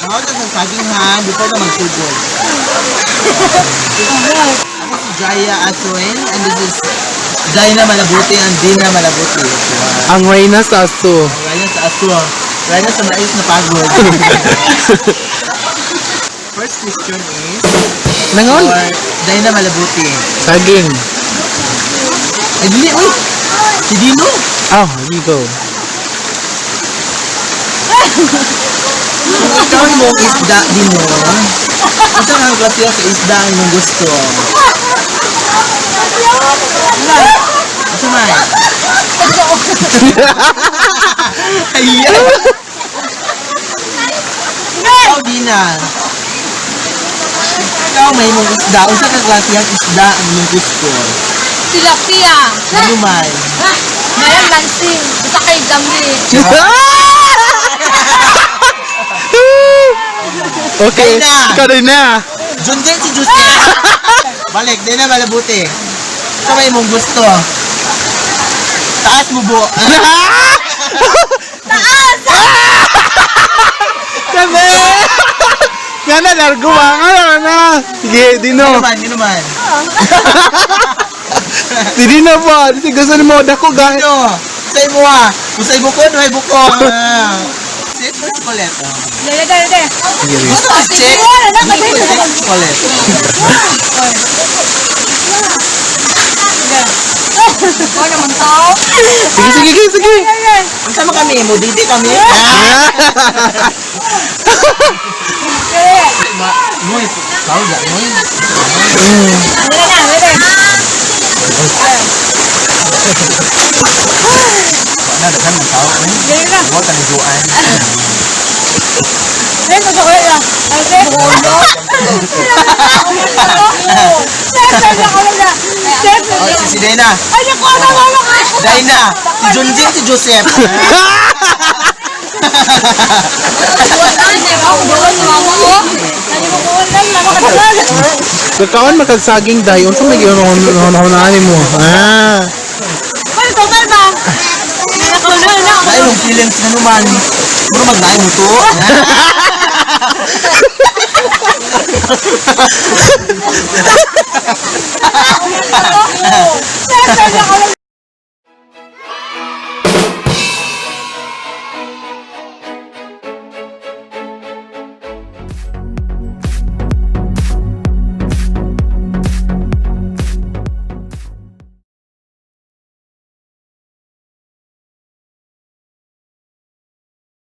Mangaon ka ng saging ha, before ka magsugod. Ako si Jaya Asuin and this is Jaina Malabuti and Dina Malabuti. Wow. Ang reyna sa aso. Reyna sa aso. Reyna sa mais na pagod. First question is Nangon? for Jaina Malabuti. Saging. Ay, dili, uy! Si Dino! Oh, here you go. Kung ikaw mong isda, Dino, unsa nga ang klase sa isda ang imong gusto? Unsa man? Ayan! Ikaw, Dina. Ikaw may imong isda. Unsa ka klase ang isda ang imong gusto? Tilapia. Ano man? Mayang lansing. Basta kay dami. Okay, Reyna. ikaw rin na. Junjun si Justin. Balik, di na malabuti. Sa may mong gusto. Taas mo bo. Taas! Kami! Nga na, largo ba? Nga na, na. Sige, Dino. Yun naman, yun naman. Si Dino po. Sige, gusto ni mo. Dako, gahit. Ano? Sa imo ah. Kung sa ibuko, no ibuko. Ah. Chips or chocolate? Ah. Dali, dali, dali. Gusto ko chips. Gusto ko chips chocolate. Ikaw naman tao. Sige, sige, sige, sige. Unsa man kami mo didi kami. Ah. Noy, tao ga noy. Dali na, dali. Na daghan man tao. Eh. Dali na. Wa ka ni Joan. Dali, chocolate lang. Ay, Oh, si Dena. Ay, naku, ano, ano, ano? Dina, si Junjun, si Joseph. Kakaon makagsaging dahi. Unsa may giunahon mo? Ah. Dahil mong feelings na naman. Mura maglain mo to.